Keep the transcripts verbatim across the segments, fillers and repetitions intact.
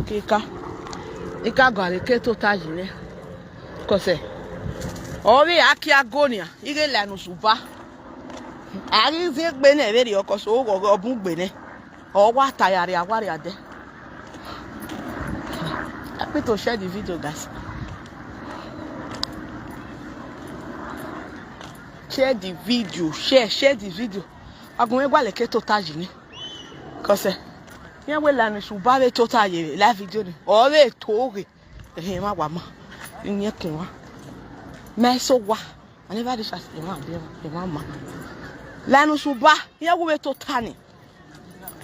Kika. Ika go ale ke tota jine. Kose. Ovi akia gonia. Ige lanu suba. Ari ze gbe ne veri okoso ogo obun gbe ne. Owa tayari awari ade. Help me to share the video, guys. Share the video. Share, share the video. Agun egwa le ke tota jine. Kose. Yen we lanu suba ve tota ye live video ni. O ve to ge. Eh, ma wa ma. Yen kun wa. Me so wa. I never reach as a man, be a man, man. Lanu suba. Yen we ve tota ni.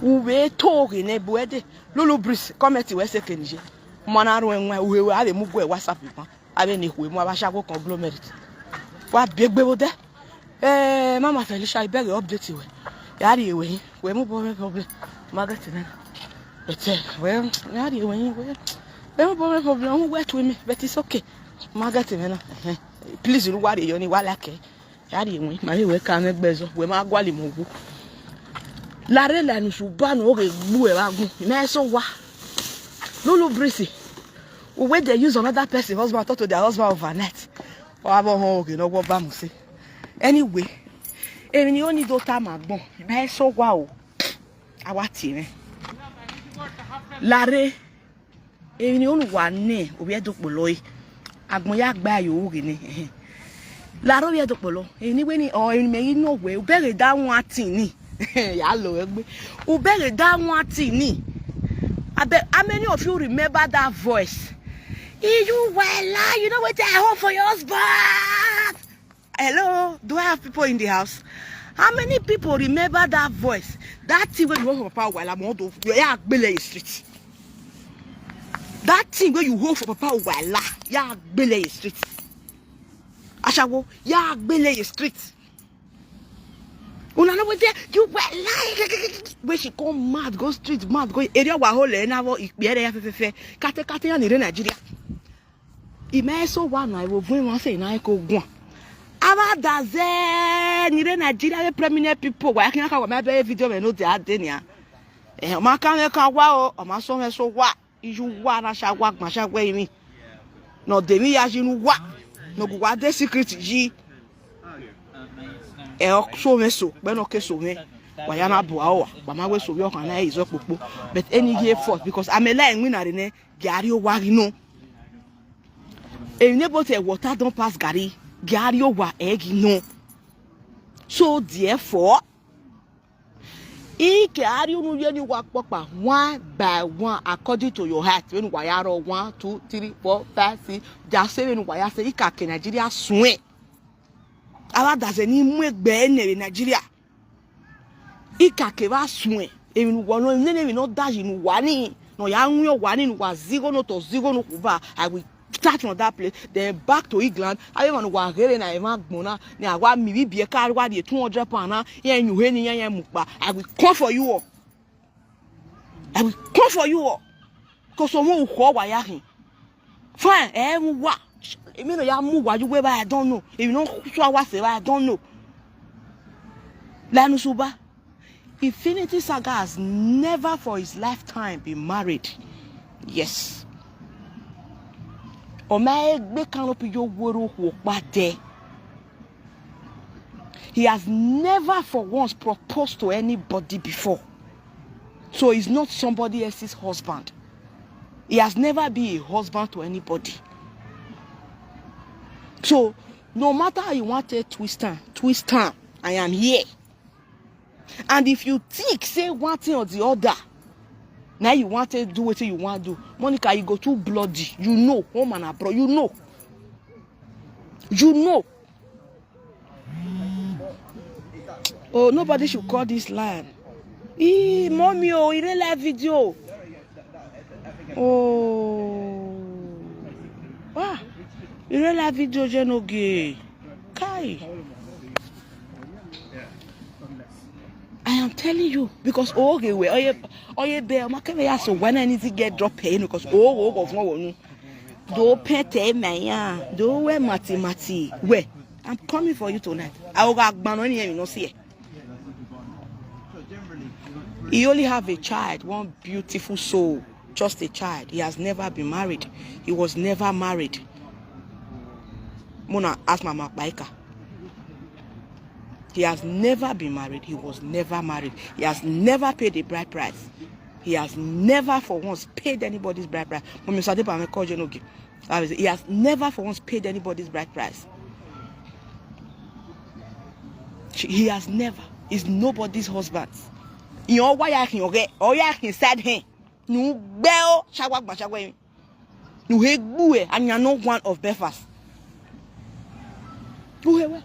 U ve to ge ne buede. Lulu Breeze, comment we se kenije. Mana ru enwe, uwe we ave mu gwe WhatsApp pa. Ave ni hwe mu aba shago conglomerate. Wa begbe bo de. Eh, Mama Felicia, I beg you update we. Yari ewe yin. We mu problem problem. Margaret na. But eh, well, yari ewe yin we. We mu problem problem. Who wet with me? But it's okay. Margaret na. Eh, please, you worry, you ni wala ke. Yari ewe yin. Mami we ka me gbezo. We ma gwali mo gu. Lare lanu suba no oge gbu e ba gun. Me so wa. Lulu Breeze. Who wey dey use another person husband talk to their husband overnight. Or abo hon oge no wo ba mu se. Anyway, emi ni oni do ta ma gbon. Me so wa o. Awa ti me. Lare. Emi ni onu wa ne obi edopolo yi. Agbon ya gba yo oge ni. Lare obi edopolo. Emi ni we ni o emi me yi no we. U bere da one thing ni. Ya lo egbe. U bere da one thing ni. Abeg, how many of you remember that voice? Iju wala, you know what I hope for your husband? Hello, do I have people in the house? How many people remember that voice? That thing wey you hold for Papa Wala, mo do, ya gbele street. That thing wey you hold for Papa Wala, ya gbele street. Ashawo, ya gbele street. Una no dey, you were lying. When she come mad, go street mad, go area wa hole na wo ikpere ya fefefe. Kate kate ya ni re Nigeria. Ime so wa na iwo vun won se na ko gun. Aba da ze ni re Nigeria we prominent people wa kin ka wa ma be video me no dey ade ni a. Eh, ma ka me ka wa o, o ma so me so wa. Iju wa na sha wa gba sha gbe mi. No de mi ya jinu wa. No gu wa de secret ji. E o so me so, gbe no ke so me. Wa ya na bu awa. Ba ma we so yo kan na izo popo. But any year forth because I'm a lie win are ne gari o wa ri no. E ne bo te water don pass gari. Gari o wa e gi no. So therefore, ike ari unu ye ni wa popa one by one according to your height. When wa ya ro one, two, three, four, five, six. They are saying wa ya say ika ke Nigeria swen. Awa da ze ni mu egbe ene re Nigeria. Ika ke va swen. Emi nu wa no, nene emi no da ji nu wa ni. No ya nwi o wa ni nu wa zigo no to zigo no kuva. I will start from that place. Then back to England. I want wa here na ema gbona. Ni awa mi bi bi e ka wa di two hundred pound na. Ye nyu he ni ye ye mu pa. I will come for you all. I will come for you all. Cause someone will call wa ya hin. Fine, eh, mu wa. Emi no ya mu wa you where I don't know. If you no so wa say I don't know. Lanu suba. Infinity Saga has never for his lifetime been married. Yes. Oma egbe canopy yo woro wo pade. He has never for once proposed to anybody before. So he's not somebody else's husband. He has never been a husband to anybody. So no matter how you want to twist am, twist am, I am here. And if you think say one thing or the other, now you want to do what you want to do. Monica, you go too bloody. You know, home and abroad, you know. You know. Oh, nobody should call this line. Ee, mommy, oh, in real life video. Oh. Ah, in real life video, je no gay. Kai. I am telling you because oh, okay, we oye oye be ma ke ya so when anything get drop here because oh, oh, oh, oh, oh. Do pete me ya. Do we mati mati. We. I'm coming for you tonight. I will go gbanu ni you no see. He only have a child, one beautiful soul, just a child. He has never been married. He was never married. Mona ask Mama Baika. He has never been married. He was never married. He has never paid a bride price. He has never for once paid anybody's bride price. Mommy Sadepa, I'm calling you. He has never for once paid anybody's bride price. He has never. He's nobody's husband. You know why I can get? Oh yeah, I can sad him. No bell shagwa gbashagwa. No he gbue and you're not one of Belfast. Who he?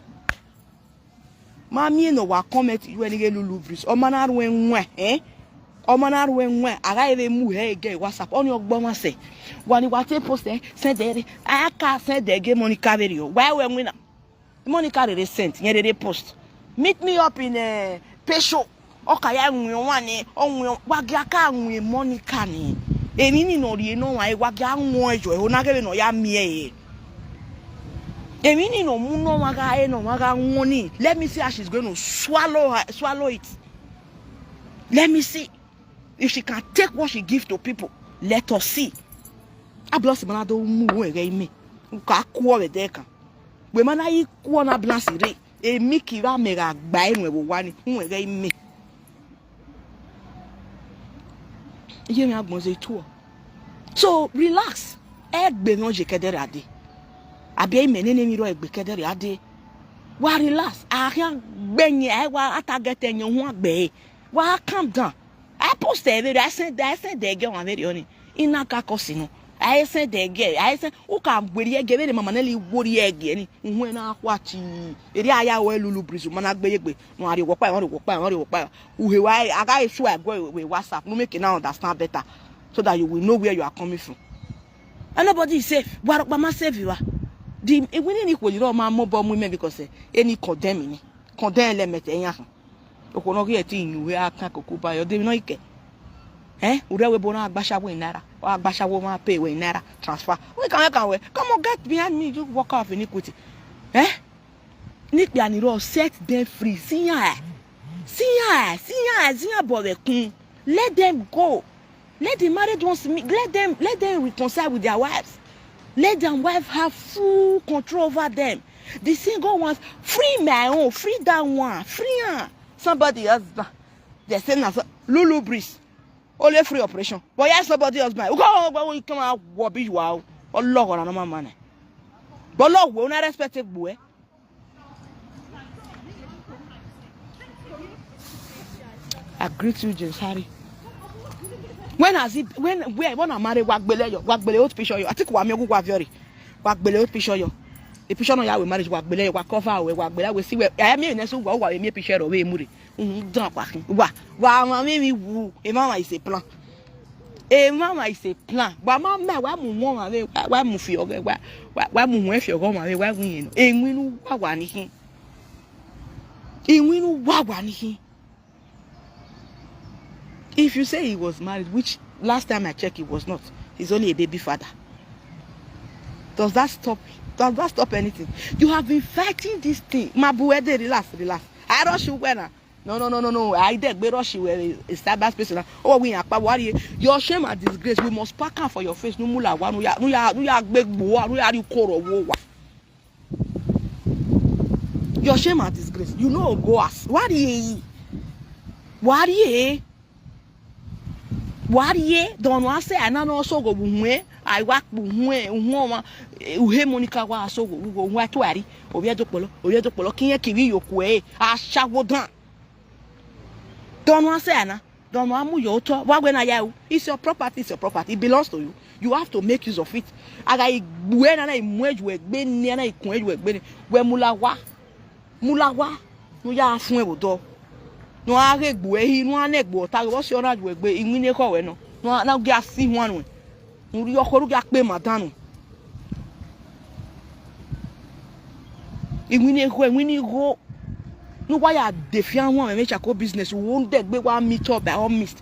Mami no wa comment you any Lulu Breeze. Omana ruenwe, eh? Omana ruenwe. Aga ere mu he ge WhatsApp. Oni ogbo ma se. Wani wa te post eh. Send there. I can send there ge Monica video. Why we win? Monica rere sent. Nye rere post. Meet me up in a Pesho. Oka ya nwe wani. Onwe wa ge aka nwe Monica ni. Emi ni no rie no wa wa ge anwo ejo. E ona ge no ya mi e. Emi ni no mu no wa ga e no wa ga nwo ni. Let me see how she's going to swallow her, swallow it. Let me see if she can take what she give to people. Let us see. Ablosi mana do mu we ge ime. Ka ku o we de kan. We mana yi ku o na blasi re. Emi ki ra me ga gba enu e wo wa ni. Mu we ge ime. Iye mi agbon ze tu o. So relax. Egbe no je kedere ade. Abi ime nene mi ro egbe kedere ade. Wa relax. A kan gbe yin e wa atagete yin won gbe. Wa calm down. I post e video. I send, I send e ge won video ni. Ina ka ko sinu. I send e ge. I send u ka gberi e ge be mama na li wori e ge ni. Uhun na kwa ti. Eri aya we Lulu Breeze mana gbe ye gbe. No ari wo pa, no ari wo pa, no ari wo pa. Uhe wa aga isu e go we WhatsApp. No make you now understand better so that you will know where you are coming from. And nobody is safe. Wa ro pa ma safe wa. The, e wini ni ko ro ma mo bo mu me because eh, any condemn ni. Condemn le mete yan. Okwo no ki e ti yin we akan koko ba yo de mi no ike. Eh? Ure we bo na agbashawo in naira. O agbashawo ma pay we in naira. Transfer. We can, we can we. Come on, get behind me. You walk out of iniquity. Eh? Nick Bianiro, set them free. See ya. See ya. See ya. See ya, boy, kun. Let them go. Let the married ones meet. Let them, let them reconcile with their wives. Let their wife have full control over them. The single ones, free my own, free that one, free her. Somebody husband. They say na so, Lulu Breeze. Only free operation. But yes, somebody husband. Go, go, go, come out, what be you out? Oh Lord, I know my man. But Lord, we not respected boy. I greet you, James Harry. When has it, when, where, when I marry, wa gbele yo, wa gbele old picture yo. I think wa mi ogu wa viori. Wa gbele old picture yo. The picture no ya we marriage, wa gbele, wa cover we, wa gbele, we see we. I mean, nesu wa, wa, mi picture we muri. Mm, don't wa, wa, wa, ma mi mi wu. E mama is a plan. E mama is a plan. Wa ma me, wa mu won ma we, wa, wa mu fi oge, wa, wa, wa mu won fi ogo ma we, wa gun yin. E winu wa wa ni hin. E winu wa wa ni hin. If you say he was married, which last time I checked he was not, he's only a baby father. Does that stop? Does that stop anything? You have been fighting this thing. Mabuede, relax, relax. I rush you when I, no, no, no, no, no. I did be rush you where a cyber space now. Oh, we are power. Your shame and disgrace. We must pack up for your face. No mula wa, no ya, no ya, no ya, big boy, no ya, you koro wo wa. Your shame and disgrace. You know go as. Wari e. Wari e. Wari e. Don't want say I no so go buhwe. I work buhwe. Uhoma. Uhe Monica wa so go go wa twari. Obi edopolo. Obi edopolo. Kiye kiwi yoku e. Ashawo dan. Don't want say I na. Don't want mu your to. Wa we na ya. It's your property. It's your property. It belongs to you. You have to make use of it. Aga igbue na na imue ju egbe ni na ikun ju egbe ni. We mulawa. Mulawa. No ya fun e bodo. No a re gbue hi, no a ne gbo ta wo si ora ju egbe, imi ne ko we no. No na gi asi wan we. Uri oko ru gi ape madanu. Imi ne go, imi ne go. No wa ya de fi awon me cha ko business. Wo de gbe wa meet up by all means.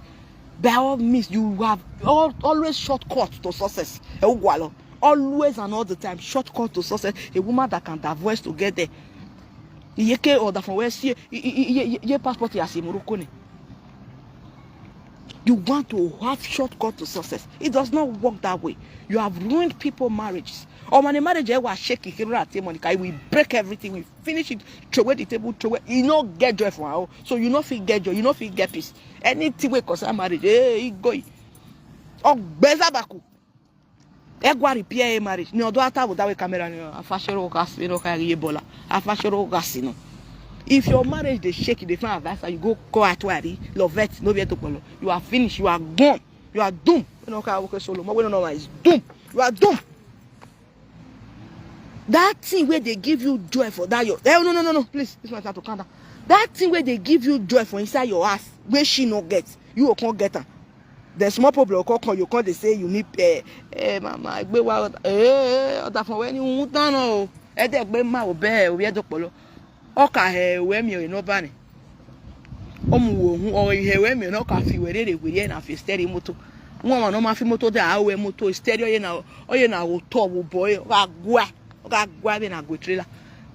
By all means, you have all, always shortcut to success. E ugwa lo. Always and all the time, shortcut to success. A woman that can divorce to get there. Iye ke order from where see ye passport ya si Morocco ni. You want to have shortcut to success. It does not work that way. You have ruined people marriages. Or when a marriage, eh, was shaky, Kira and Monica, we break everything, we finish it, throw away the table, throw away. You no get joy for her. So you no fit get joy, you no fit get peace. Anything we concern marriage, eh, e go. Oh, Bezabaku. Egwa repair a marriage. No, do ata with that way camera. No, afashero gas, you know, can ye bola. Afashero gas, you know. If your marriage dey shake, you dey find advice, you go call Atuari, Lovette, no be to follow. You are finished. You are gone. You are doomed. You know, can work solo. But we don't know is doomed. You are doomed. That thing where they give you joy for that your, eh, no, no, no, no, please, this one have to calm down. That thing where they give you joy for inside your ass, where she no get, you go come get am. The small problem go come, you come dey say you need, eh, eh, mama, egbe wa, eh, other for when you down, oh, eh, they egbe ma obe, obe do polo. Oka he we mi no bani. Omu wo hu, o he we mi no ka fi we re re we na fi steering motor. Won ma no ma fi motor da, a we motor steering, oye na, oye na wo to wo boy, oka gwa, oka gwa be na go trailer.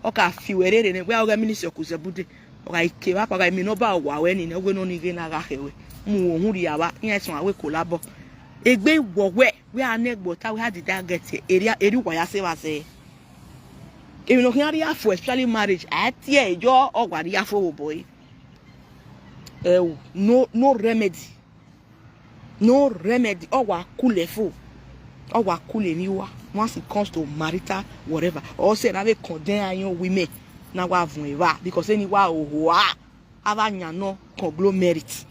Oka fi we re re ne, we oga ministry ku zebude. Oka ike wa, oka mi no ba wa we ni, ne we no ni ge na ga he we. Mu wo hu ri awa, yen so awe collabo. Egbe wo we, we are neck but we had that get area, eri wa ya se wa se. If you no can ri afo, especially marriage, I tear your ogwa ri afo boy. Eh, no, no remedy. No remedy. Owa kule fo. Owa kule ni wa. Once it comes to marital, whatever. Or say na we condemn ayon women. Na wa vun eva. Because any wa oho a. Ava nyano conglomerate.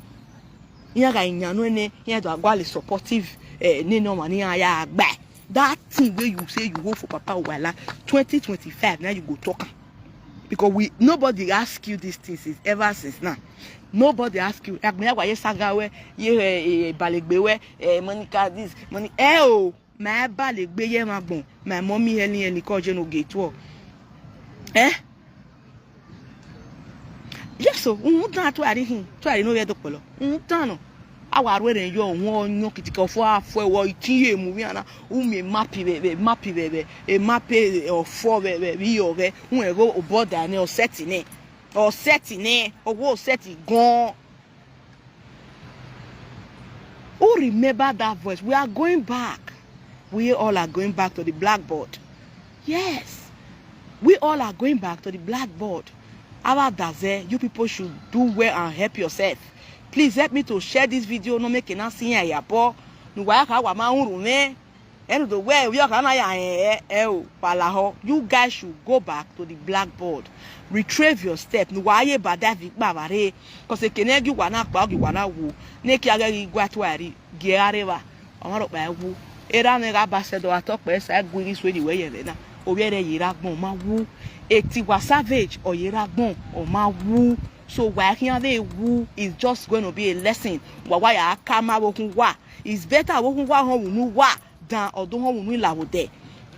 Iya ga nyano ene, iya do agwa le supportive, eh, ne no mani aya agba. That thing where you say you go for Papa Wala, twenty twenty-five, now you go talk am. Because we, nobody ask you these things since, ever since now. Nobody ask you. Agbe agwa ye saga we, ye, eh, eh, balegbe we, eh, Monica this, money, eh, oh, my balegbe ye ma gbon. My mommy heli heli ko je no gate wo. Eh? Yes, so, un dan to ari hin, to ari no we do polo. Un dan no. Awa ru ere yo, won yo kitika fo afo e wo iti ye mu wi ana. U me mapi be, be, mapi be, be. E mapi ofo be, be, bi yo ge. Un e go obo da ne, o set ne. O set ne, o wo set gan. Who remember that voice? We are going back. We all are going back to the blackboard. Yes. We all are going back to the blackboard. Our daze, you people should do well and help yourself. Please help me to share this video. No make it not see ya po. No wa ka wa ma uru me. And the way we are gonna ya, eh, eh, oh, palaho. You guys should go back to the blackboard. Retrieve your step. No wa ye ba da vi ba ba re. Cause e kene gi wa na pa gi wa na wu. Ne ki aga gi gwa twari. Gi areva. Omaro pa wu. Era ne ga ba se do ato pe sa gu ri so ni we ye na. O we re yira gbon ma wu. Eti wa savage o yira gbon o ma wu. So wa ki an de wu is just going to be a lesson. Wa wa ya ka ma wo kun wa. It's better wo kun wa hon wu nu wa than odo hon wu nu la wo de.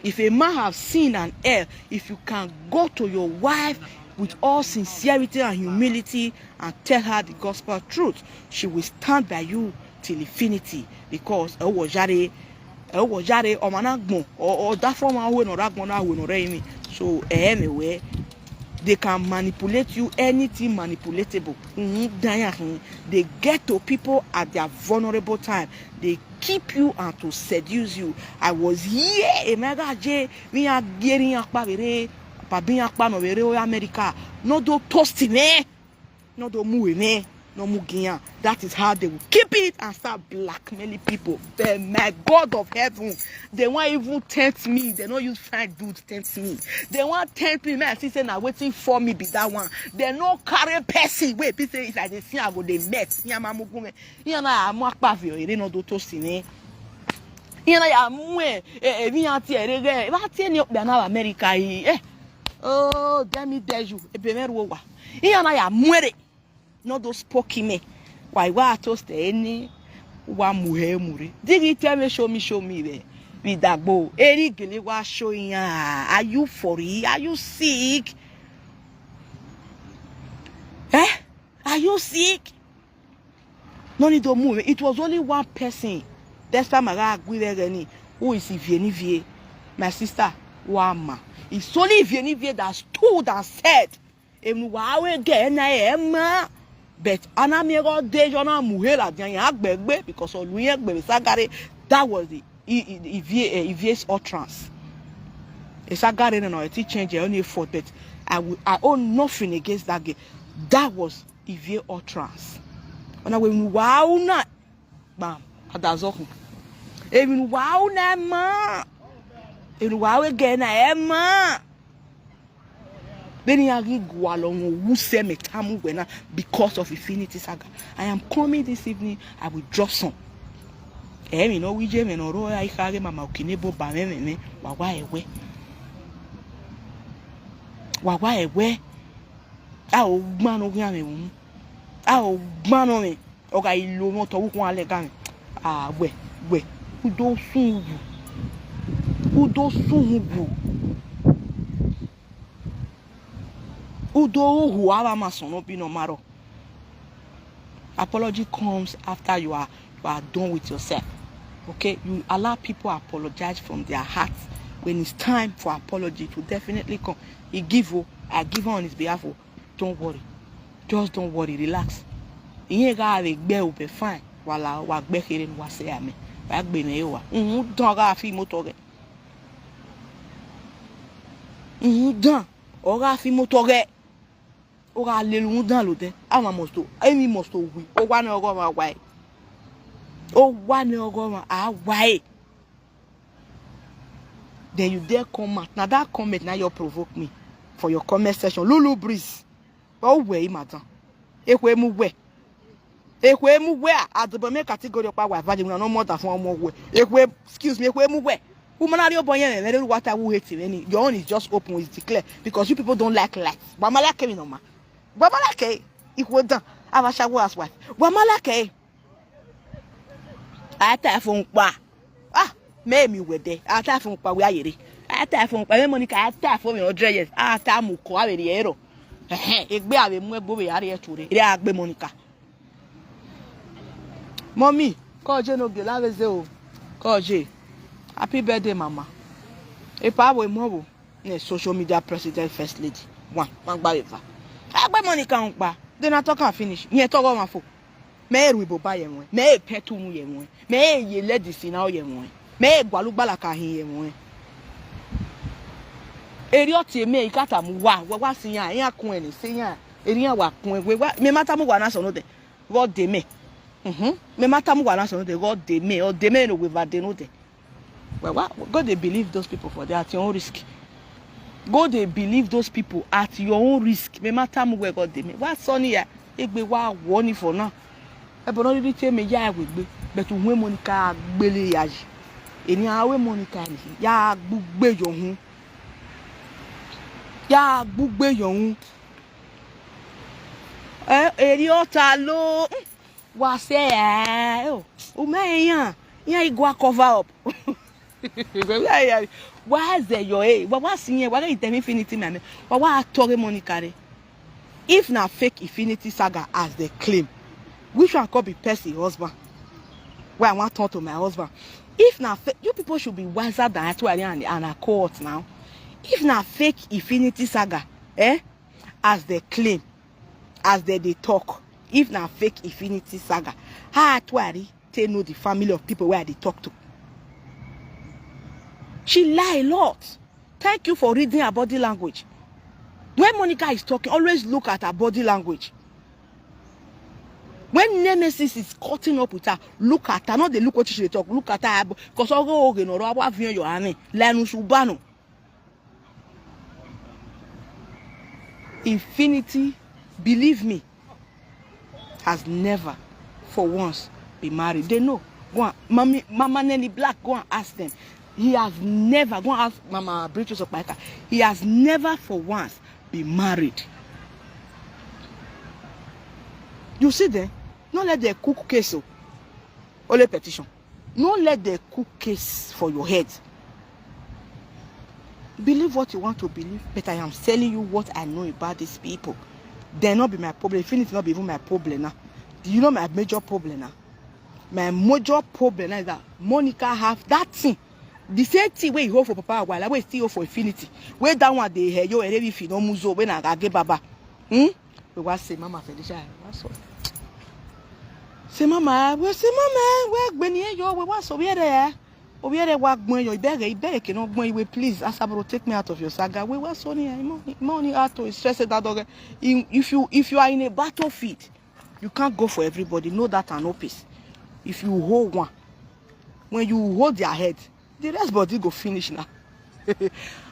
If a man have sinned and erred, if you can go to your wife with all sincerity and humility and tell her the gospel truth, she will stand by you till infinity. Because e wo jare, e wo jare o ma na gbon, o, o da fo ma we no ra gbon na we no re mi. So e me we they can manipulate you, anything manipulatable. Mm-hmm. They get to people at their vulnerable time. They keep you and to seduce you. I was here, e me ga je, mi a geri akpa vere, pa bi akpa no vere o America. No do toast me. No do mu me. No mu giyan. That is how they will keep it and start blackmailing people. But my God of heaven, they won't even tempt me. They no use fine dude tempt me. They won't tempt me. Man, I see say na waiting for me be that one. They no carry person. Wait, be say if I dey see, I go dey met. Yama mugume. Yana ya mu akpa vio ere no do to sine. Yana ya mu e, e, e, mi ati ere ge. Ba ti ni okpe na America yi. Eh. Oh, damn it, there you. E be meru wa. Yana ya mu ere. No do spoke me. Why wa toast any wa mu he mu re. Digi tell me, show me, show me be. With that bow. Eri gele wa show ya. Are you for real? Are you sick? Eh? Are you sick? No need to move. It was only one person. That's time I got Aguirre, who is Ivienivie. My sister, Wama. It's only Ivienivie that stood and said, "Emu wa we ge na ema." But anami ego de jona muhela dia ya gbegbe because oluye gbebe Sagare. That was the I- I- Ivie eh, Ivie's utterance. Sagare no, it change only effort, but I will, I own nothing against that girl. That was Ivie utterance. Ona we wow na bam adazoku. Even wow na ma. Even wow again na ma. Then he agi gwalo who send me tamu wena because of Infinity Saga. I am coming this evening. I will drop some. Emi no wije me no ro ya ikage mama okinebo ba me me me wawa ewe. Wawa ewe. A o gbano gyan me won. A o gbano me. Oga ilo mo to wukun ale gan. Ah, we, we. Udo sun wu. Udo sun wu. Udo wu awa ma sono bi no maro. Apology comes after you are you are done with yourself. Okay, you allow people apologize from their hearts. When it's time for apology, it will definitely come. He give you, I give on his behalf. Don't worry. Just don't worry, relax. Iye ga we gbe o be fine. Wala wa gbe kere ni wa se ame. Wa gbe me yo wa. Uhun dan ga fi moto ge. Uhun dan. O ga fi moto ge. O ga le lu dan lo de. Ama must to. Emi must to wi. O wa ne ogo ma wa e. O wa ne ogo ma a wa e. Then you dare come out. Now that comment now you provoke me for your comment section. Lulu Breeze. Oh, where, madam? Ekwe mu where? Ekwe mu where? At the bottom category of power, virgin, no more than one more where. Ekwe, excuse me, ekwe mu where? Woman are your boy and very water who hate him. Any your own is just open, is declare because you people don't like light. But Malake, no ma. But Malake, if we done, have a shower as wife. But Malake, I tell phone pa. Ah, me mi we de. I tell phone pa we ayere. I tell phone pa me Monica. I tell phone me hundred years. I tell mu ko awe ero. Eh, egbe awe mu egbo we are e ture. Ire agbe Monica. Mommy, ko je no ge la we ze o. Ko je. Happy birthday, mama. E pa wo mo wo. Ne social media president, first lady. One, one gba eva. Agbe Monica n pa. Then I talk and finish. Yen to go ma fo. Me eru ibo ba ye won. Me e petu mu ye won. Me e ye lady sina ye won. Me e gwalu gbala ka hin ye won. Eri oti me ikata mu wa. Wa wa sinya, ya kun eni sinya. Eri ya wa kun we wa. Me mata mu wa na so no de. Go de me. Mhm. Me mata mu wa na so no de. Go de me. O de me no we va de no de. Well, what? Go dey believe those people for there at your own risk. Go dey believe those people at your own risk. Me mata mu we go dey me. Wa so ni ya? Egbe wa wo ni for now. E bo no really tell me ya we gbe. But when Monica gbele ya ji. Eni a we Monica ni. Ya gbugbe yo hun. Ya gbugbe yo hun. Eh, eri ota lo. Wa se eh. O me yan. Yan igwa cover up. Wa ze yo eh. Wa wa sin yen. Wa ga item Infinity me. Wa wa tore Monica re. If na fake Infinity Saga as they claim, which one could be Percy husband? Why I want turn to my husband? If na fake, you people should be wiser than Atuari and, and her cohort now. If na fake Infinity Saga, eh, as they claim, as they dey talk, if na fake Infinity Saga, how Atuari take know the family of people where they talk to? She lie a lot. Thank you for reading her body language. When Monica is talking, always look at her body language. When Nemesis is cutting up with her, look at her. Not they look what she dey talk. Look at her because all go okay no rawa view your ane lenu subano. Infinity, believe me, has never for once been married. They know. Go on, mommy, Mama Nelly Black, go and ask them. He has never, go and ask Mama Brutus Okpaika. He has never for once been married. You see them? No let them cook case. Oh. Only petition. No let them cook case for your head. Believe what you want to believe, but I am telling you what I know about these people. They not be my problem. Infinity not be even my problem now. Do you know my major problem now? My major problem now is that Monica have that thing. The same thing where you hold for Papa a while, where still hold for Infinity. Where that one they hear you and if you don't move so when I get Baba. Hmm? We was say Mama Felicia. That's all. The mama, we say, "Mama, where Gbenny, yo, we want so where there? Over there, what going, yo, beg, beg, you know, going, we please, Asabro, take me out of your saga. We want Sony, money, money, out to stress that dog. If you, if you are in a battlefield, you can't go for everybody. Know that and know peace. If you hold one, when you hold their head, the rest body go finish now."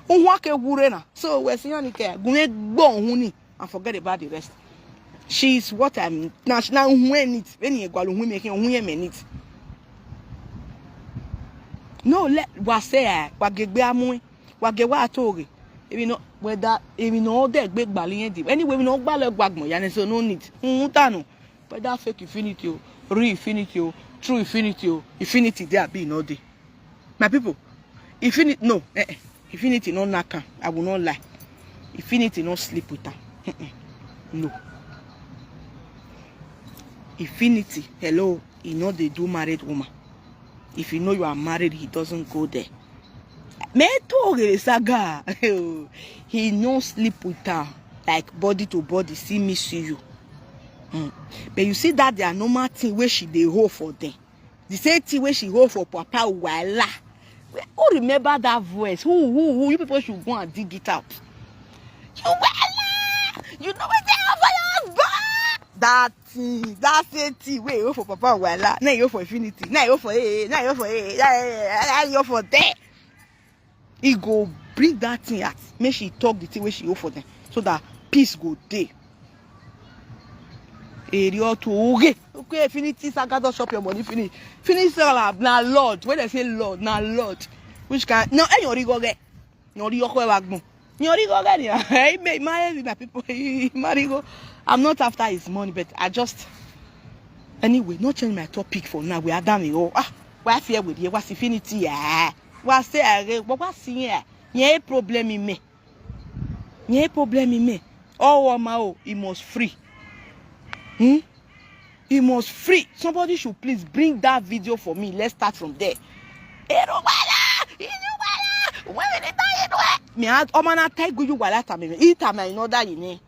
Unwake wure na. So we're seeing it, and forget about the rest. She's what I'm now. She now when it, when you go, when you make it. No, let wa say, wa gegbe amue, wa ge wa atoge. If you know whether, if you know the big bali. Anyway, we no gbalo gbagmo. Yani, so no need. Unutano. Whether fake infinity o, real infinity o, true infinity o, infinity there be no day. My people, infinity, no, eh, eh, infinity no knock am. I will not lie. Infinity no sleep with am. Mm-mm. No. Infinity, hello, he no dey do married woman. If you know you are married, he doesn't go there. Me too, saga. He no sleep with her like body to body. See me, see you. Hmm. But you see that their normal thing where she dey hold for them. The same thing where she hold for Papa Wala. Who remember that voice? Who, who, who? You people should go and dig it out. You Wala! You know what they have for your husband? That thing, that same thing where you hold for Papa Wala. Now you hold for infinity. Now you hold for, eh, now you hold for, eh, now you hold for there. He go bring that thing out. Make she talk the thing where she hold for them, so that peace go dey. Eri otu oge. Okay, infinity saga don chop your money finish. Finish all up. Na Lord. When they say Lord, na Lord. Which kind? No, eh, yori go get. Yori yoko ewa gbon. Yori go get ya. Hey, me, my, my people. Marigo. I'm not after his money, but I just, anyway, not change my topic for now. We are done. Oh, ah, we are fear with you. What's infinity? Yeah. What's there? What was here? Yeah, problem in me. Yeah, problem in me. Oh, my, oh, he must free. Hmm? He must free. Somebody should please bring that video for me. Let's start from there. Iruwala, Iruwala, where did I do it? Me, I, oh man, I tell you, Wala, time me, eat time, I know that you know.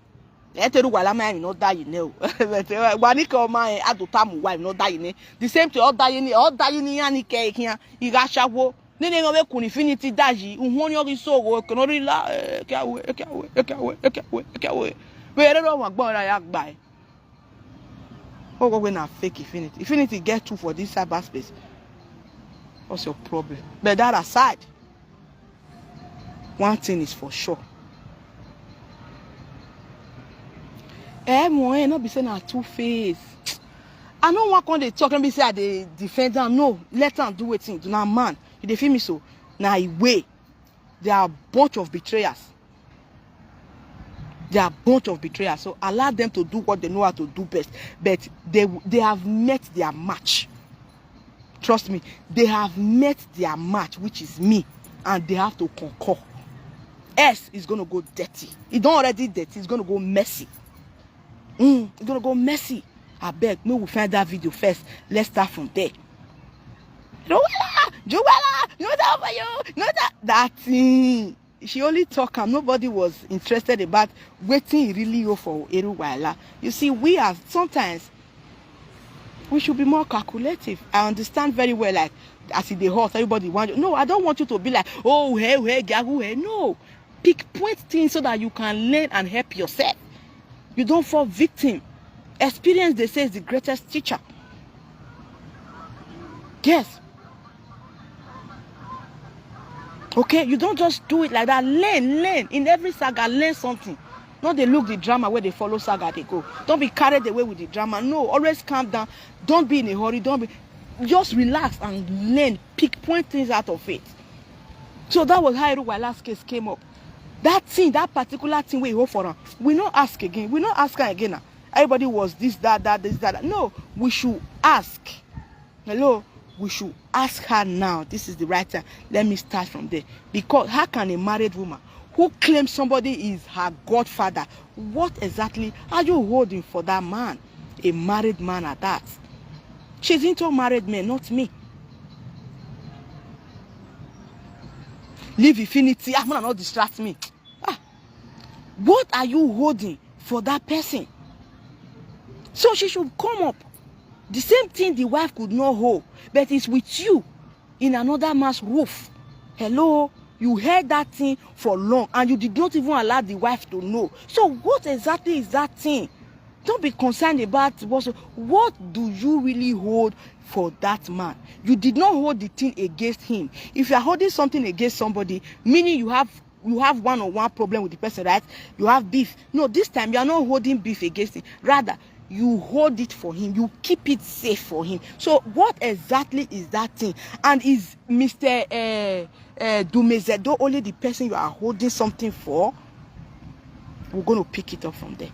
I tell you, Wala, man, you know that you know. But, uh, Wanika, oh man, I do time, why not that you know? The same thing, all that you need, all that you need, and he can't, he got shower. Nene ngo be kun infinity daji. Unhoni ogi so go kono rila. Eke awe, eke awe, eke awe, eke awe, eke awe. We don't know what gbon ya gbai. Oh, go na fake infinity. Infinity get two for this cyberspace. What's your problem? But that aside, one thing is for sure. Eh, mo, eh, no be say na two face. I no wan come dey talk, no be say I dey defend am. No, let am do wetin. Na man, you dey feel me so? Na a way. They are a bunch of betrayers. They are a bunch of betrayers. So allow them to do what they know how to do best. But they, they have met their match. Trust me, they have met their match, which is me, and they have to concur. Else is gonna go dirty. It don't already dirty, it's gonna go messy. Mm, it's gonna go messy. I beg, may we find that video first. Let's start from there. Joella, Joella, no that for you, no that, that thing. She only talk am. Nobody was interested about wetin he really go for Eru Wahala. You see, we are sometimes we should be more calculative. I understand very well, like, as e dey hot, everybody want. No, I don't want you to be like, "Oh, hey, hey, gagu, hey." No, pick point things so that you can learn and help yourself. You don't fall victim. Experience, they say, is the greatest teacher. Yes. Okay, you don't just do it like that. Learn, learn. In every saga, learn something. Not they look the drama where they follow saga, they go. Don't be carried away with the drama. No, always calm down. Don't be in a hurry. Don't be, just relax and learn. Pick point things out of it. So that was how Eru Waila's case came up. That thing, that particular thing we hold for her, we not ask again. We not ask her again now. Everybody was this, that, that, this, that, that. No, we should ask. Hello, we should ask her now. This is the right time. Let me start from there. Because how can a married woman who claims somebody is her godfather, what exactly are you holding for that man? A married man at that. She's into married men, not me. Leave infinity. Ah, man, not distract me. Ah, what are you holding for that person? So she should come up. The same thing the wife could not hold, but it's with you in another man's roof. Hello, you heard that thing for long and you did not even allow the wife to know. So what exactly is that thing? Don't be concerned about what, what do you really hold for that man? You did not hold the thing against him. If you are holding something against somebody, meaning you have, you have one-on-one problem with the person, right? You have beef. No, this time you are not holding beef against him. Rather, you hold it for him. You keep it safe for him. So what exactly is that thing? And is Mister Uh, uh, Dumezedo only the person you are holding something for? We're going to pick it up from there.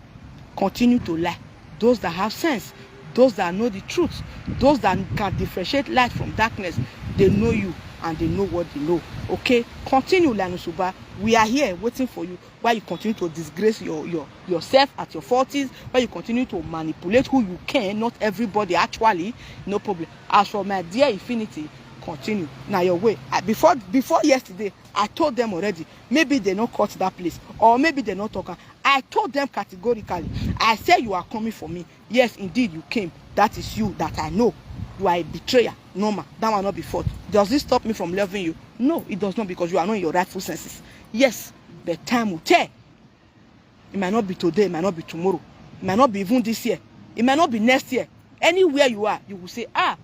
Continue to lie. Those that have sense, those that know the truth, those that can differentiate light from darkness, they know you and they know what they know. Okay? Continue, Lanusuba. We are here waiting for you. Why you continue to disgrace your, your, yourself at your forties? Why you continue to manipulate who you can? Not everybody, actually. No problem. As for my dear Infinity, continue. Now your way. I, before, before yesterday, I told them already. Maybe they not cut that place, or maybe they not talk. I told them categorically. I said, "You are coming for me. Yes, indeed, you came. That is you that I know. You are a betrayer. Normal. That one not be fault. Does this stop me from loving you? No, it does not, because you are not in your rightful senses." Yes, but time will tell. It might not be today, it might not be tomorrow, it might not be even this year, it might not be next year. Anywhere you are, you will say, "Ah,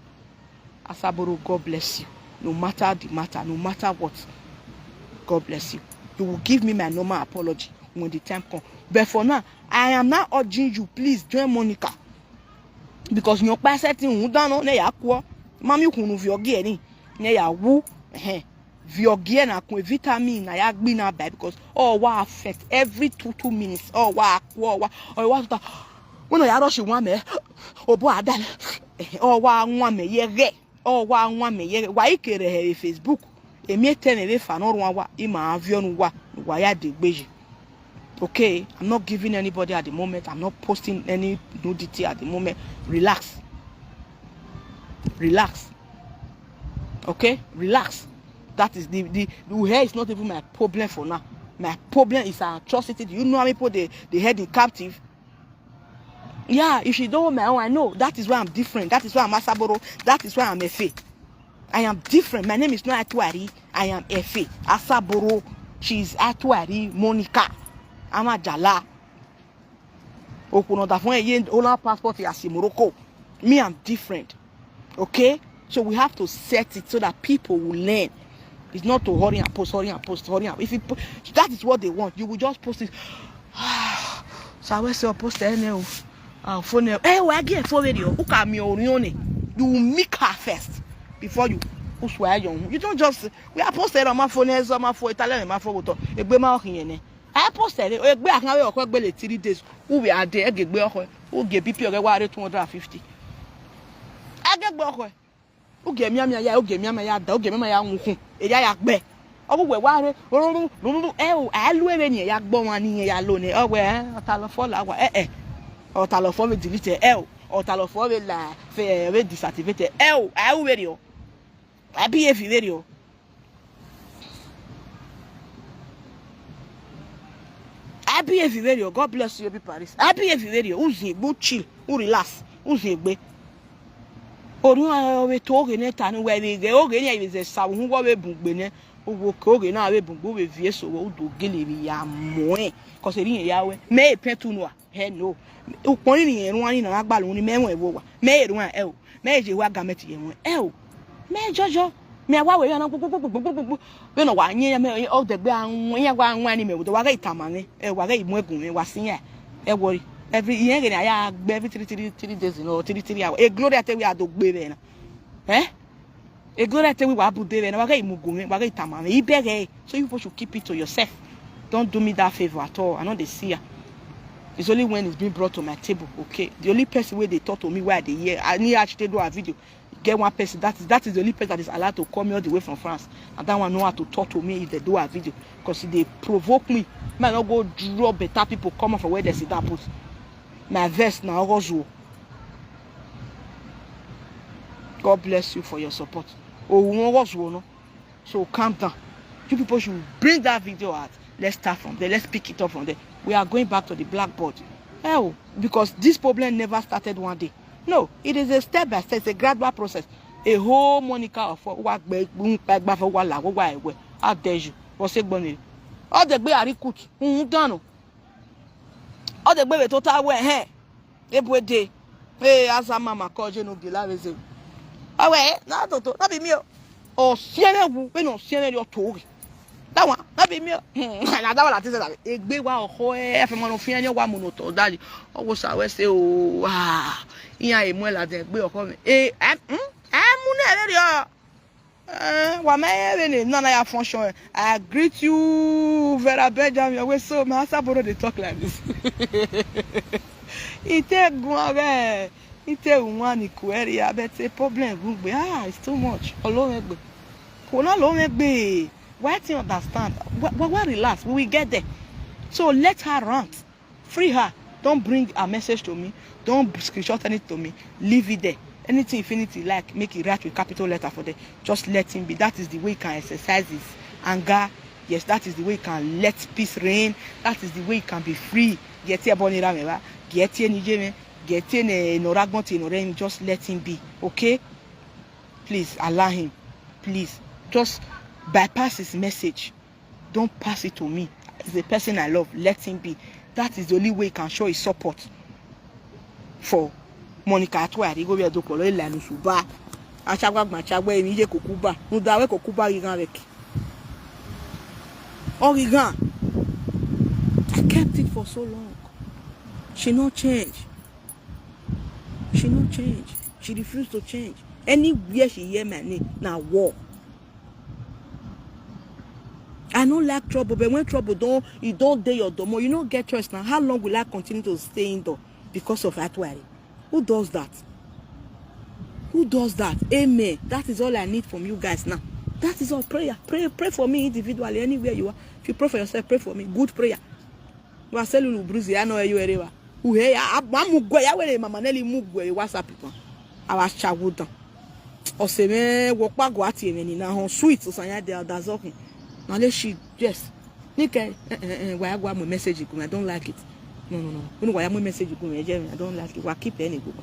Asaboro, God bless you." No matter the matter, no matter what, God bless you. You will give me my normal apology when the time comes. But for now, I am now urging you, please join Monica. Because your person thing who don't know, ne ya kwa. Mami kunu viogi eni. Ne ya wu. Eh. Viogi na kwe vitamin na ya gbi na bai, because oh wa affect every two, two minutes. Oh wa kwa, oh wa. Oh wa ta. When I rush one me. Oh boy, I die. Oh wa one me ye re. Oh wa one me ye. Wa ikere he Facebook. Emi etene ve fa no run wa. Ima avion wa. Wa ya de gbeji. Okay, I'm not giving anybody at the moment. I'm not posting any nudity at the moment. Relax. Relax. Okay? Relax. That is the, the, the hair is not even my problem for now. My problem is an atrocity. Do you know how many people they, they held in captive? Yeah, if you don't hold my own, I know. That is why I'm different. That is why I'm Asaboro. That is why I'm Efe. I am different. My name is not Atuari. I am Efe. Asaboro. She's Atuari Monica. I'm Ajala. Okuno da fun eye ola passport ya si Morocco. Me, I'm different. Okay? So we have to set it so that people will learn. It's not to hurry and post, hurry and post, hurry and, if you po-, that is what they want, you will just post it. So I will say, "Post it now." Ah, phone now. Eh, we get phone video. Who can me orione? You will make her first before you. Who swear you? You don't just, we are posted on my phone, on my phone, Italian, my phone. Egbe ma ohin ne. I posted it. Egbe akan we oko egbe le three days. Who we are there? Egbe oko. Who get B P oko wa re two hundred and fifty. Egbe oko. Who get me me ya? Who get me me ya? Da. Who get me me ya? Nku. Eya ya gbe. Ogu we wa re. Ruru ruru. Eh o. Alu ebe ni ya gbo wan ni ya lo ne. Oh we. Ota lo fo la wa. Eh eh. Ota lo fo we delete. Eh o. Ota lo fo we la. Fe we deactivate. Eh o. Awu we ri o. Abi efi we ri o. Happy Eviverio, God bless you, Obi Paris. Happy Eviverio, who's in good chill, who relax, who's in gbe. Orun awe to oge ne tanu we we ge oge ne we ze sa hu wo we bungbe ne. Owo ke oge na we bungbe we vie so wo do gele bi ya mo e. Ko se ri ya we. Me e pen tu no a. He no. Upon ni erun ani na gba lu ni me won e wo wa. Me erun a e o. Me je wa garment ye won e o. Me jojo. Me wa we yo na gbogbogbogbogbogbo. Be no wa yin ya me o de gbe awon ya wa awon ani me wo do wa ga itama ni. E wa ga imu egun mi wa sin ya. E worry. Every yen ge na ya gbe every three three three days, no, three three hours. E Gloria te we adogbe be na. Eh? E Gloria te we wa bu de be na wa ga imu gun mi, wa ga itama mi. Ibere. So you people should keep it to yourself. Don't do me that favor at all. I know they see her. It's only when it's being brought to my table, okay? The only person where they talk to me where they hear, I need actually do a video. Get one person, that is, that is the only person that is allowed to call me all the way from France. And that one know how to talk to me if they do a video. Because if they provoke me, man, I go draw better people come off where they see that put. My vest now, Ogozuo. God bless you for your support. Oh, Ogozuo, no? So calm down. You people should bring that video out. Let's start from there. Let's pick it up from there. We are going back to the blackboard. Oh, because this problem never started one day. No, it is a step by step, it's a gradual process. A whole Monica of wa gbe n pa gba fo wa la wa ewe. How dare you? What's it going? All the gbe are cook. Mm, done. All the gbe to ta we he. Ebwe de. Hey, as a mama call you no gila reze. Awe, na to to, na be me o. O siene wu, we no siene yo to. That one, na be me o. Hmm, na that one that is that. Egbe wa o ho e, fe mo no fi enyo wa mo no to daddy. O wo sa we say o, ah. Iya e mo la de gbe o ho me. Eh, em, hmm? Em, mu ne re yo. Eh, wa me e re ne, no, na ya function. I greet you, Vera Benjamin. We so, my answer, bro, they talk like this. Ite gun ave, ite wan ni ku area, but a problem gun gbe. Ah, it's too much. Olorun egbe. Kona lo me gbe. Why ti understand? Why, why, why relax? We will get there. So let her rant. Free her. Don't bring a message to me. Don't screenshot anything to me. Leave it there. Anything Infinity like, make it write with capital letter for them. Just let him be. That is the way he can exercise his anger. Yes, that is the way he can let peace reign. That is the way he can be free. Get here, Bonnie Rameva. Get here, Nijeme. Get here, ne, no, Ragbon, no, Rem. Just let him be. Okay? Please, allow him. Please. Just bypass his message. Don't pass it to me. He's a person I love. Let him be. That is the only way he can show his support for Monica Atuari. Go be a dokolo, ila lusuba. Achagba gba, achagba emi je kokuba. No da we kokuba gigan rek. Origan. I kept it for so long. She no change. She no change. She refused to change. Anywhere she hear my name, na war. I no like trouble, but when trouble don, e don dey your domo, you no get choice now. How long will I continue to stay indoor because of Atuari? Who does that? Who does that? Amen. That is all I need from you guys now. That is all. Prayer. Pray, pray for me individually, anywhere you are. If you pray for yourself, pray for me. Good prayer. Wa selulu bruzi ya no eyo erewa. Uhe ya, ab-, amugwe ya were mama Nelly mugwe WhatsApp pa. Awa chagudan. Ose me wo pa go ati eme ni na hon sweet, osanya de adazokin. Na le she, yes. Nike, eh, eh, eh, wa ya gwa mo message ku me, I don't like it. No, no, no. Unu wa ya mo message ku me, je, I don't like it. Wa keep any go.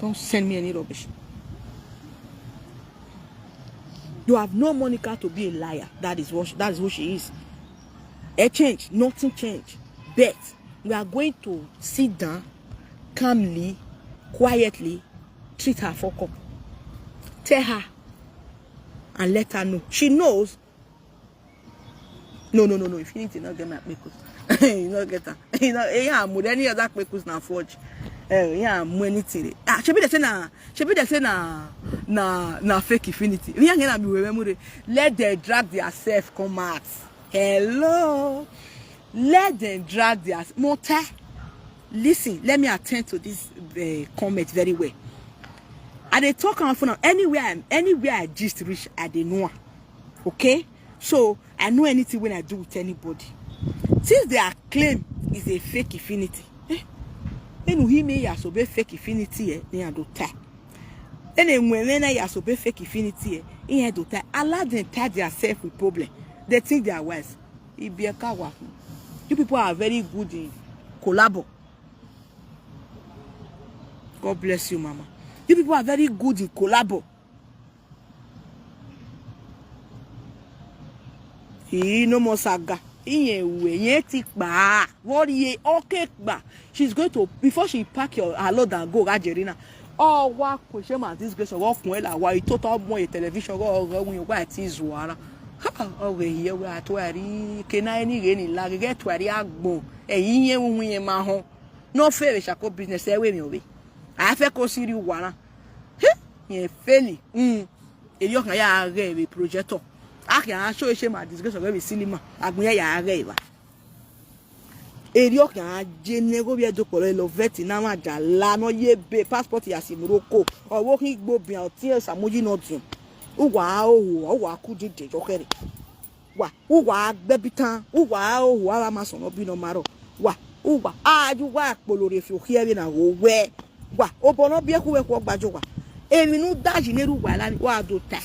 Don't send me any rubbish. You have known Monica to be a liar. That is what, that is who she is. E change, nothing change. But we are going to sit down calmly, quietly, treat her for cup. Tell her and let her know. She knows. No, no, no, no. Infinity not get my kpekus. You not get her. You know, yeah, more than any other kpekus na forge. Eh, yeah, more anything. Ah, shebi they say na, shebi they say na, na, na fake Infinity. We ain't gonna be with memory. Let them drag their self come out. Hello. Let them drag their s-, Mota. Listen, let me attend to this, uh, comment very well. I dey talk am for now. Anywhere I'm, anywhere I gist reach, I dey know am. Okay? So I know anything when I do with anybody. Since they are claim is a fake Infinity. Eh? Enu hi me ya so be fake Infinity, eh, ni ado ta. Ene mwe na ya so be fake Infinity, eh, in do ta. Allow them tie their self with problem. They think they are wise. Ibieka wa. You people are very good in collabo. God bless you, mama. You people are very good in collabo. He no more saga. Iye we, ye ti pa. Worry ye, okay pa. She's going to, before she pack your, her load and go, Gajerina. Oh, wa question and disgrace of all kun la wa ito to mo ye television go go win wa ti zuara. Ha, oh, we here we are Atuari. Kena any geni la get Atuari agbon. Eyin ye wun ye ma hon. No fair shako business e we mi obi. I fe ko siri wara. He, ye feli. Mm. Eyo kan ya re we projector. A ki a show e se ma disgrace of we cinema. Agbon ya ya re wa. Eyo kan je ne go bi e do polo lo vet na ma da la no ye be passport ya si Morocco. Owo ki gbo bi o ti e samuji no dun. Uwa o, uwa ku dide jo kere. Wa, uwa gbe bitan, uwa o, uwa ma sono bi no maro. Wa, uwa, a ju wa polo re fi o ki e na wo we. Wa, obono bi e ku we ku gbajo wa. Emi nu daji ne ru wa la ni, wa do ta.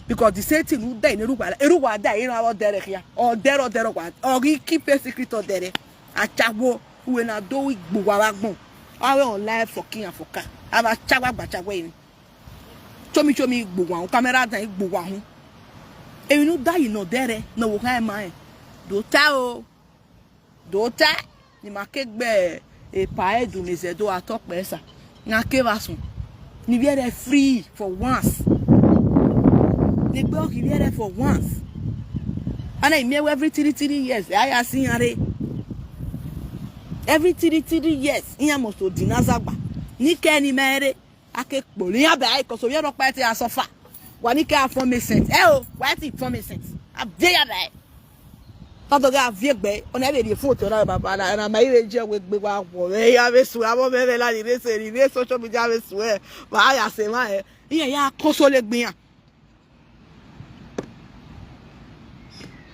Because the same thing nu da ne ru wa la. Eru wa da ina o dere kia. O dere, o dere wa. O gi keep a secret o dere. Achawo, we na do we gbo wa wa gbon. Awe on live for king and for car. Aba chagwa gba chagwa ini. Chomi chomi igbo wa, camera dan igbo wa hu. Eyi no da yi no dere, no wo kan ma e. Do ta o. Do ta. Ni ma ke gbe e pa e du mi ze do ato pe sa. Nga ke va sun. Ni viere free for once. Ni gbe o ki viere for once. Ana ime every three three years. Aya si are. Every three three years. Iya mo so dinazagba. Ni ke ni mere. Ake kpoli ya bai, 'cause oye no pa ti a suffer. Wa ni ke a form sense. Eh o, wa ti form sense. A de ya bai. Tato ga vie gbe, ona be di fun to na baba na, na ma iwe je we gbe wa wo. E ya be su, abo be be la ni re se ni re social media be su e. Ba ya se ma e. Iye ya console gbin ya.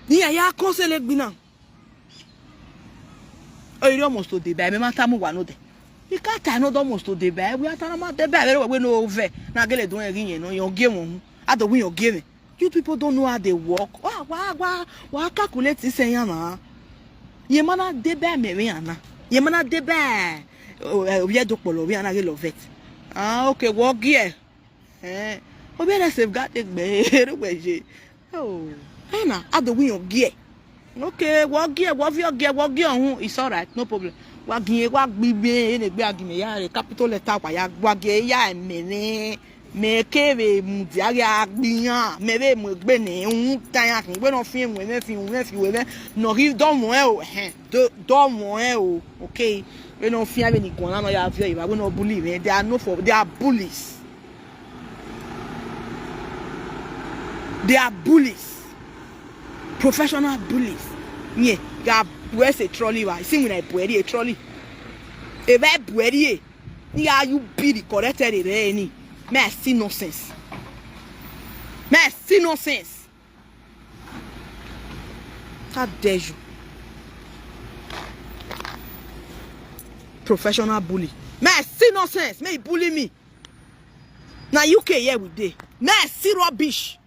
Iye ya console gbin na. Oyi almost to dey by me mata mu wa no de. Ika ta no almost to dey by. We atana ma de by we no over. Na gele don eri yen no yon game on. I don't win your game. You people don't know how they work. Wa wa wa wa calculate this yan na. Ye mana de by me we ana. Ye mana de by. O ye do polo we ana gele vet. Ah, okay, work here. Eh. Obi na safeguard egbe. Ero gbeje. Oh. Ena, I don't win your gear. Okay, what gear, what your gear, what gear on? It's all right, no problem. Wa gin wa gbi be e ne gbe agime ya re capital letter wa ya wa ge ya me ne. Me ke be mu di a ya gbi yan, me be mu gbe ne un ta ya kin gbe no fi mu me fi mu me fi we me. No give don mo e o, eh. Do don mo e o. Okay. We no fi ave ni gona no ya fi o, we no bully me. They are no for, they are bullies. They are bullies. Professional bullies. Yeah, you are, where's a trolley? Why? See when I bury a trolley. If I bury it, yeah, you be the correct any. May I see nonsense. May I see nonsense. How dare you? Professional bully. May I see nonsense. May you bully me. Now U K here we dey. May I see rubbish.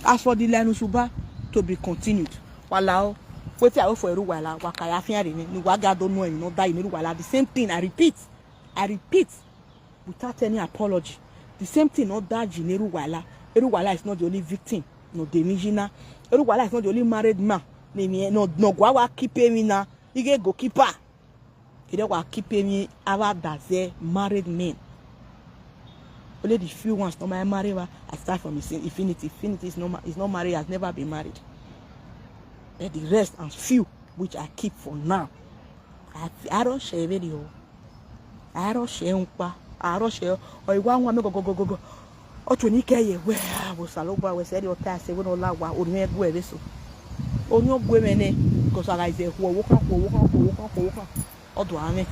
As for the Linus Uba, to be continued. Wala o. Wetin I wait for Eruwala, Wakaya Fiari, ni Waga don't know him, not die in Eruwala. The same thing, I repeat. I repeat. Without any apology. The same thing, not that in Eruwala. Eruwala is not the only victim. No, Demijina. Eruwala is not the only married man. Ni mi, no, no, go wa keep him in na. He get goalkeeper. He don't wa keep him in our that's married men. Only the few ones no my marry wa. I start from infinity. Infinity is not ma-, is not married, has never been married. But the rest and few which I keep for now. I, I don't share video. I don't share unpa. I don't share. Or you want one go go go go go. Otu ni ke ye we, wo salo gba we se di ota se we no la wa, o ni e gwe be so. O ni o gwe me ne, because I say wo wo kan, wo wo kan, wo wo kan, wo wo kan. Odo amet.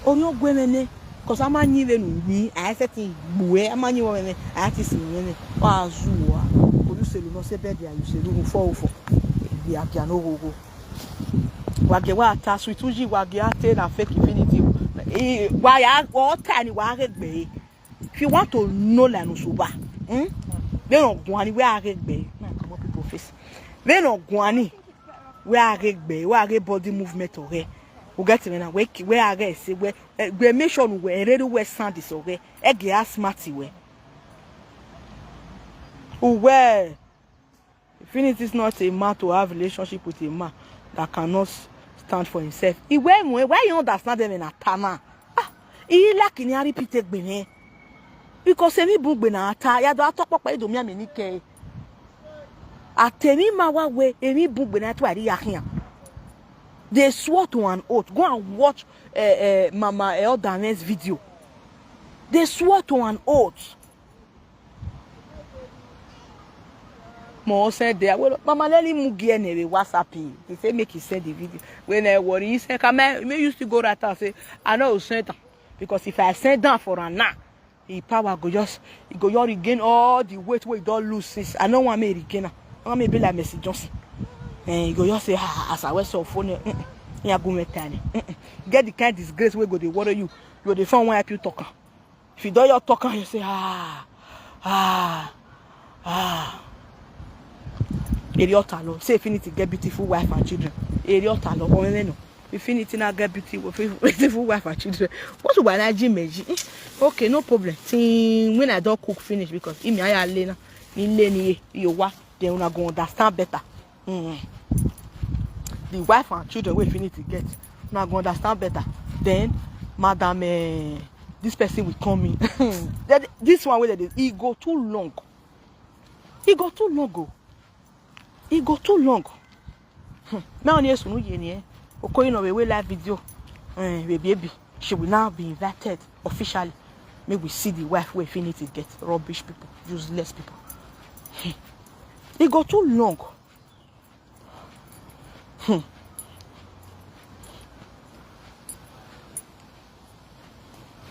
O ni o gwe me ne, because ama ni we nu ni, I say ti gwe, ama ni wo me ne, I ti si me ne. O azu wa. O you say no se be dia, you say no fo fo. Bi akia no go go. Wage wa ta sweet uji, wage ate na fake infinity. E wa ya o ta ni wa ge gbe. If you want to know Linus Uba, hmm? They no gwani we are get gbe. Na come up people face. They no gwani we are get gbe. We are get body movement ore. We get me na we ki-, we are get say we, eh, we make sure we ready we sound this ore. E get a smart we. We Infinity is not a man to have relationship with a man that cannot stand for himself. Iwe mu, why you understand them in Atana? Ah, he like in Harry Peter Gbene. Because emi bun gbe na ata, ya do ato popo ido mi ami ni ke. Atemi ma wa we, emi bun gbe na to ari ya kian. They swore to an oath. Go and watch, eh, eh, Mama Elder next video. They swore to an oath. Mo send there. Well, Mama Leli Mugie nebe WhatsApp him. He say make he send the video. When I worry, he say, "Come here." Me used to go right and say, "I know send am." Because if I send down for am now, his power go just, he go just regain all the weight wey he don lose since. I no want me regain am. I want me be like Mercy Johnson. And he go just say, "Ah, as I was so funny." Mm-mm. He a go make tiny. Mm-mm. Get the kind disgrace wey go dey worry you. You dey find one help you talk am. If you don your talk am, you say, "Ah, ah, ah." Eri Otalo. Say Infinity get beautiful wife and children. Eri Otalo. Oh, no, no. Infinity now get beautiful, beautiful wife and children. What do I like, Jim? Eh? Okay, no problem. Till when I don't cook finish, because in me I lena, in leni you what? Then una go understand better. Mm. The wife and children wey Infinity get, una go understand better. Then, madam, eh, this person will come in. Then this one wey dey, e go too long. E go too long o. E go too long. Hmm. Me only sunu ye ni eh. Okoye no we live video. Eh, baby, baby. She will now be invited officially. Make we see the wife wey Infinity get. Rubbish people, useless people. Hmm. E go too long. Hmm.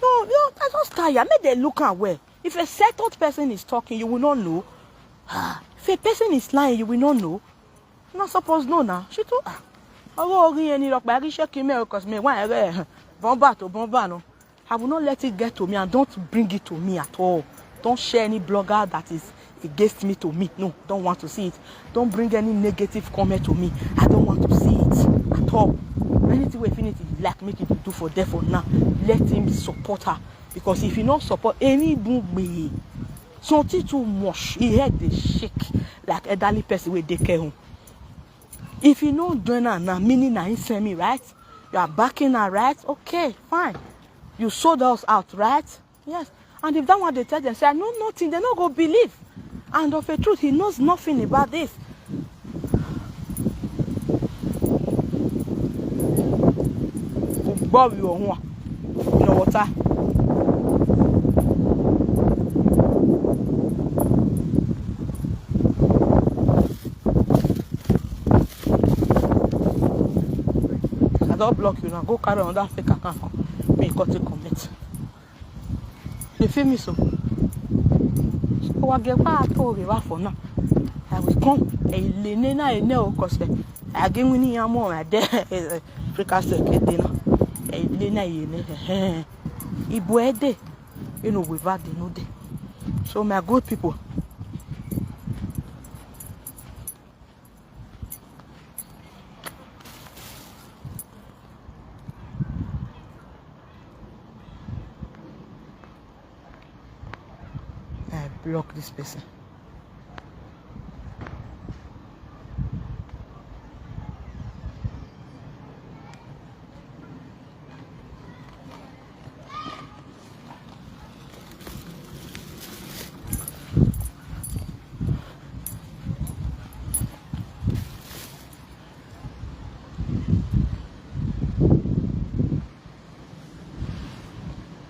No, no, I just tire. Make dem look am well. If a settled person is talking, you will not know. Ah, if a person is lying, you will not know. Not supposed know now. She too. Ah. Ọwọ́ orí ẹni lọ parí ṣé kí n mẹ́rin, 'cause mi wá ẹ̀rẹ́ bọ́mbà tó bọ́mbà náà. I will not let it get to me, and don't bring it to me at all. Don't share any blogger that is against me to me. No, don't want to see it. Don't bring any negative comment to me. I don't want to see it at all. Anything wey Infinity like make it do for there for now. Let him support her, because if he no support any bugbe, something too much. He head dey shake like elderly person wey dey care home. If you no join am now, meaning na him send me, right? You are backing her, right? Okay, fine. You sold us out, right? Yes. And if that one dey tell them say I know nothing, they no go believe. And of a truth, he knows nothing about this. Gbọ́ wi ọ̀hún à. In the water. I don block you now. Go carry another fake account come. Make you come take comment. You feel me so? So wa get pa to re wa for now. I will come. I le ne na ene o kose. I get wini ya mo na de. Africa se ke de na. I le na ye ne. Ibo e de. You know we va de no de. So my good people, I block this person.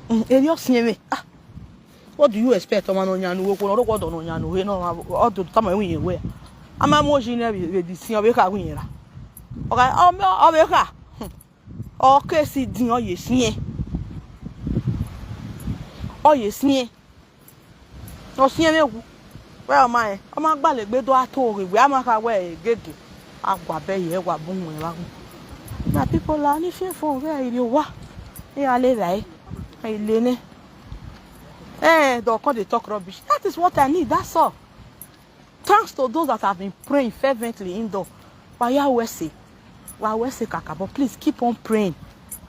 Mm, eri osinye me. Ah. What do you expect? Ọmọ no nyanu wo ko no ko do no nyanu he no. All the time we we. Ama mo ji ne be di sin obe ka gun yera. Okay, o me obe ka. O ke si din o ye sin. O ye sin. Osinye me wu. We o ma e. O ma gba le gbe do ato re we ama ka we gege. Agwa be ye wa bun we wa gun. Na people la ni fe fo we iri wa. E ale la e. Ile ne. Eh, don't come dey talk rubbish. That is what I need. That's all. Thanks to those that have been praying fervently indoor. Waya wese. Wa wese kaka. But please keep on praying.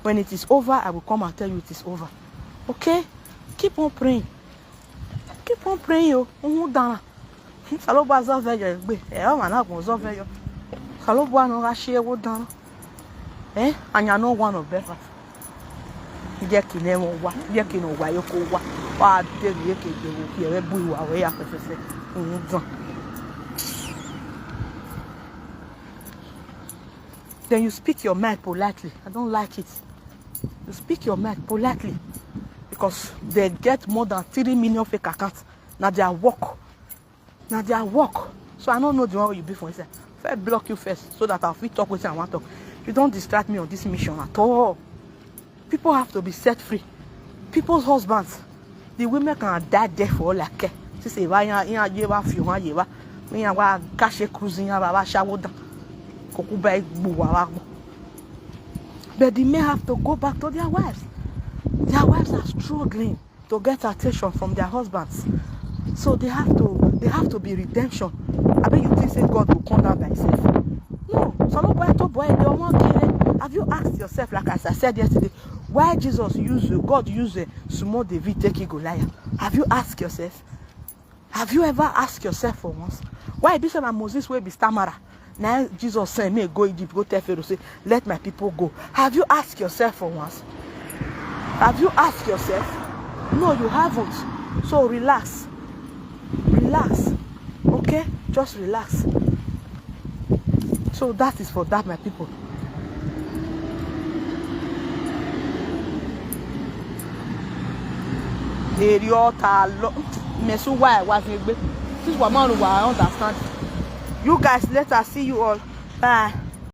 When it is over, I will come and tell you it is over. Okay? Keep on praying. Keep on praying, yo. Ohun dara. Salo ba zo ve yo gbe. E o ma na gun zo ve yo. Salo ba no ga shi ewo dara. Eh? Anya no one of breakfast. Jẹ́ kí ni wọ́n wá, jẹ́ kí ni wọ́n wá yóò kó wá. Wá dé mi yé kéde wo kí ẹ bu ìwà wẹ̀ yà fẹ́fẹ́fẹ́. Òun gan. Then you speak your mind politely. I don't like it. You speak your mind politely, because they get more than three million fake accounts. Now their work. Now their work. So I don't know the one you be for inside. If I block you first, so that I'll fit talk with you, I want to talk. You don't distract me on this mission at all. People have to be set free. People's husbands, the women can die there for all I care. She say, "Why you, you, you, you, you, you, you, cash a cruising, you, you, shower down." Kokuba, but the men have to go back to their wives. Their wives are struggling to get attention from their husbands. So they have to, they have to be redemption. I bet you think say God will come down by himself. No, so no boy to boy, they won't care. Have you asked yourself, like as I said yesterday, why Jesus use, God use a small David take Goliath? Have you asked yourself? Have you ever asked yourself for once? Why be say na Moses wey be stammerer? Now Jesus send me go Egypt, go tell Pharaoh, say, "Let my people go." Have you asked yourself for once? Have you asked yourself? No, you haven't. So relax. Relax. Okay? Just relax. So that is for that, my people. Èrè ọ̀tá lọ. Mẹ̀sùn wá ẹ̀ wá fi gbé. This one, man, I understand. You guys, later, see you all. Bye.